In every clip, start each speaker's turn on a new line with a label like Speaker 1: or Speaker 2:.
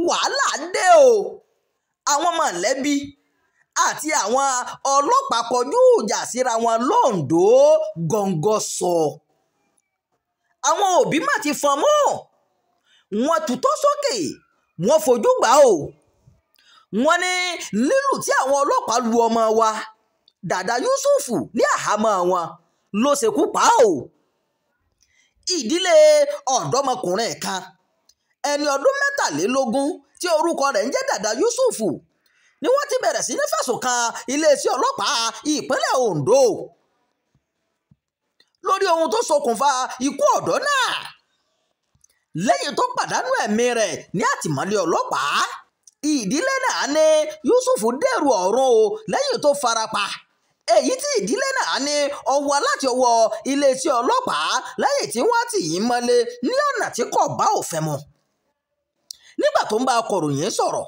Speaker 1: Wàhálà dé o, àwọn mọ̀lẹ́bí àti àwọn ọlọ́pàá kọjú ìjà síra wọn lóńdó gọ́ngọ́ sọ. Àwọn òbí má ti fọ́n mọ́, wọ́n tutọ́ sókè, wọ́n fojú gbà o. Wọ́n ní lílù tí àwọn ọlọ́pàá lu ọmọ wa Dàda Yúsúfù ní àhámọ́ wọn ló ṣekú pa o. Ìdílé ọ̀dọ́mọkùnrin kan ẹni ọdún 23 tí orúkọ rẹ̀ ń jẹ́ Dàda Yúsúfù ni wọ́n ti bẹ̀rẹ̀ sí ní fẹ̀sùn kan iléeṣẹ́ ọlọ́pàá ìpínlẹ̀ Ondo lórí ohun tó ṣokùnfà ikú ọ̀dọ́ náà lẹ́yìn tó pàdánù ẹ̀mí rẹ̀ ní àtìmọ́lé ọlọ́pàá. Ìdílé náà ní Yúsúfù dèrò ọ̀run o lẹ́yìn tó farapa, èyí tí ìdílé náà ní ọwọ́ láti ọwọ́ iléeṣẹ́ ọlọ́pàá lẹ́yìn tí wọ́n tì í mọ́lé ní ọ̀nà tí kò bá òfin mu. Nígbà tó ń bá akọ̀ròyìn sọ̀rọ̀,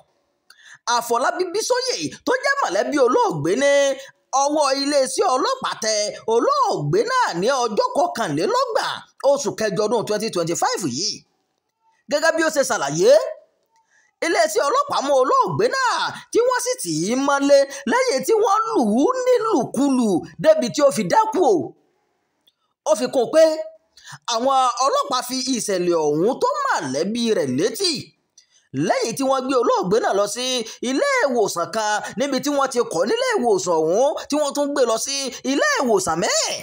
Speaker 1: Àfọlábí Bísóyè tó jẹ́ mọ̀lẹ́bí olóògbé ní ọwọ́ iléeṣẹ́ ọlọ́pàá tẹ olóògbé náà ní ọjọ́ 21 oṣù kẹjọ ọdún 2025 yìí. Gẹ́gẹ́ bí ó ṣe ṣàlàyé, iléeṣẹ́ ọlọ́pàá mú olóògbé náà tí wọ́n sì tì í mọ́lé lẹ́yìn tí wọ́n lù ú nílùkulù débi tí ó fi dákú o. Ó fi kún un pé àwọn ọlọ́pàá fi ìṣẹ̀lẹ̀ ọ̀hún tó mọ̀lẹ́bí rẹ̀ létí lẹ́yìn tí wọ́n gbé olóògbé náà lọ sí ilé ìwòsàn kan níbi tí wọ́n ti kọ́ nílé ìwòsàn ọ̀hún tí wọ́n tún gbé lọ sí ilé ìwòsàn mẹ́ẹ̀.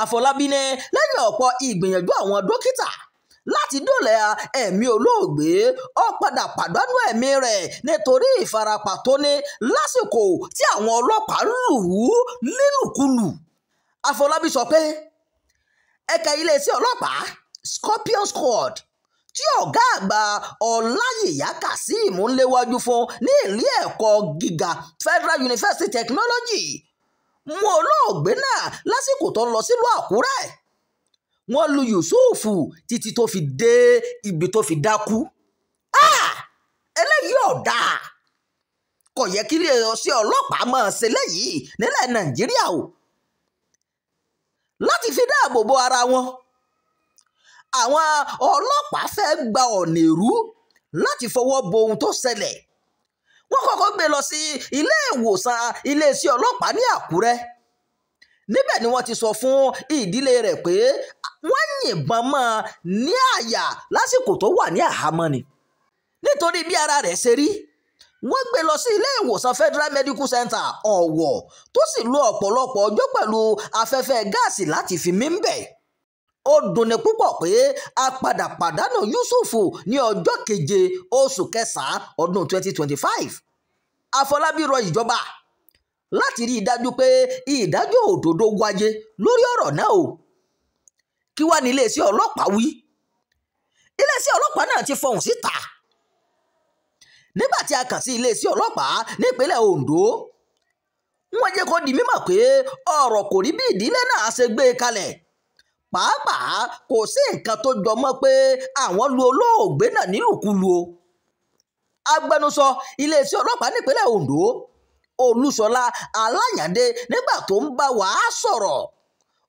Speaker 1: Àfọlábí ní lẹ́yìn ọ̀pọ̀ ìgbìyànjú àwọn dókítà láti dóòlà ẹ̀mí olóògbé, ó padà pàdánù ẹ̀mí rẹ̀ nítorí ìfarapa tó ní lásìkò tí àwọn ọlọ́pàá lù ú nílùkulù. Àfọlábí sọ pé ẹ̀ka iléeṣẹ́ ọlọ́pàá Scorpion Squad tí ọ̀gá àgbà Ọláyìyá Kazeem ń léwájú fún ní ilé ẹ̀kọ́ gíga Federal University Technology mú olóògbé náà lásìkò tó ń lọ sílùú Àkúrẹ́. Wọ́n lu Yúsúfù títí tó fi dé ibi tó fi dákú. Eléyìí ò dáa, kò yẹ kí iléeṣẹ́ ọlọ́pàá máa ṣe léyìí nílẹ̀ Nàìjíríà o. Láti fi dáàbò bo ara wọn, àwọn ọlọ́pàá fẹ́ gba ọ̀nà èrú láti fọwọ́ bo ohun tó ṣẹlẹ̀. Wọ́n kọ́kọ́ gbé lọ sí ilé ìwòsàn iléeṣẹ́ ọlọ́pàá ní Àkúrẹ́. Níbẹ̀ ni wọ́n ti sọ fún ìdílé rẹ̀ pé wọ́n yìnbọn mọ́ ọn ní àyà lásìkò tó wà ní àhámọ́ ni. Nítorí bí ara rẹ̀ ṣe rí, wọ́n gbé lọ sí ilé ìwòsàn Federal Medical Center Ọ̀wọ̀ tó sì lo ọ̀pọ̀lọpọ̀ ọjọ́ pẹ̀lú afẹ́fẹ́ gáàsì láti fi mí bẹ̀. Ó dunni púpọ̀ pé a padà pàdánù Yúsúfù ní ọjọ́ 7 oṣù kẹsàn-án ọdún 2025. Àfọlábí rọ ìjọba láti rí i dájú pé ìdájọ́ òdodo wáyé lórí ọ̀rọ̀ náà o. Kí wá ní iléeṣẹ́ ọlọ́pàá wí? Iléeṣẹ́ ọlọ́pàá náà ti fọhùn síta. Nígbà tí a kàn sí iléeṣẹ́ ọlọ́pàá nípínlẹ̀ Ondo, wọ́n jẹ́ kó di mímọ̀ pé ọ̀rọ̀ kò rí bí ìdílé náà ṣe gbé e kalẹ̀. Pàápàá kò sí nǹkan tó jọ mọ́ pé àwọn lu olóògbé náà nílùkulù o. Agbẹnusọ iléeṣẹ́ ọlọ́pàá nípínlẹ̀ Ondo, Olúṣọlá Aláyàndé, nígbà tó ń bá wa sọ̀rọ̀,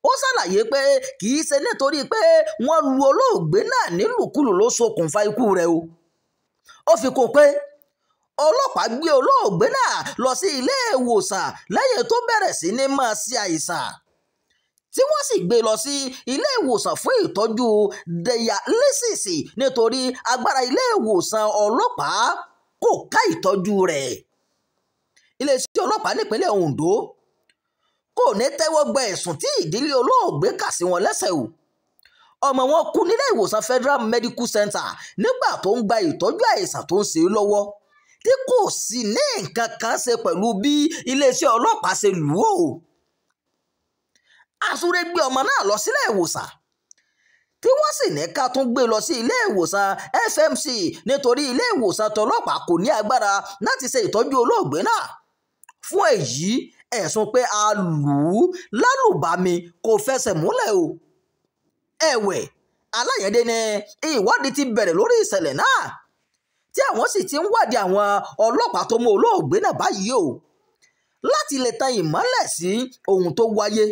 Speaker 1: ó ṣàlàyé pé kì í ṣe nítorí pé wọ́n lu olóògbé náà nílùkulù ló ṣokùnfà ikú rẹ̀ o. Ó fi kún pé ọlọ́pàá gbé olóògbé náà lọ sí ilé ìwòsàn lẹ́yìn tó bẹ̀rẹ̀ sí ní máa ṣe àìsàn, tí wọ́n sì gbé lọ sí ilé ìwòsàn fún ìtọ́jú dialysis nítorí agbára ilé ìwòsàn ọlọ́pàá kò ká ìtọ́jú rẹ̀. Iléeṣẹ́ ọlọ́pàá nípínlẹ̀ Ondo kò ní tẹ́wọ́ gba ẹ̀sùn tí ìdílé olóògbé kà sí wọn lẹ́sẹ̀ o. Ọmọ wọn kú nílé ìwòsàn Federal Medical Center nígbà tó ń gba ìtọ́jú àìsàn tó ń ṣe lọ́wọ́, tí kò sì ní nǹkan kan ṣe pẹ̀lú bí iléeṣẹ́ ọlọ́pàá ṣe lù ú o. Àsúré gbé ọmọ náà lọ sílé ìwòsàn tí wọ́n sì ní ká tún gbé lọ sí ilé ìwòsàn FMC nítorí ilé ìwòsàn tọlọ́pàá kò ní agbára láti ṣe ìtọ́jú olóògbé náà. Fún èyí, ẹ̀sùn pé a lù ú lálùbami kò fẹsẹ̀ múlẹ̀ o. Ẹ̀wẹ̀, Aláyẹ̀dé ní ìwádìí ti bẹ̀rẹ̀ lórí ìṣẹ̀lẹ̀ náà tí àwọn sì ti ń wádìí àwọn ọlọ́pàá tó mú olóògbé náà báyìí o láti lè tan ìmọ́lẹ̀ sí ohun tó wáyé.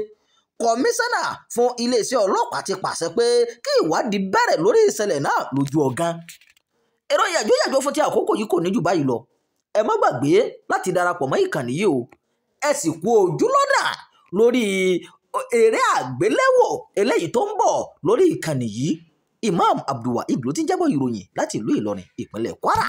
Speaker 1: Kọmíṣánná fún iléeṣẹ́ ọlọ́pàá ti pàṣẹ pé kí ìwádìí bẹ̀rẹ̀ lórí ìṣẹ̀lẹ̀ náà lójú ọ̀gán. Èrò yàjóyàjó fún ti àkókò yìí kò ní jù báyìí lọ. Ẹ má gbàgbé láti darapọ̀ mọ́ ìkànnì yìí o. Ẹ sì kú ojú lọ́nà lórí eré àgbéléwò eléyìí tó ń bọ̀ lórí ìkànnì yìí. Imam Abdulwaheed ló ti ń jábọ̀ ìròyìn láti ìlú Ìlọrin, ìpínlẹ̀ Kwara.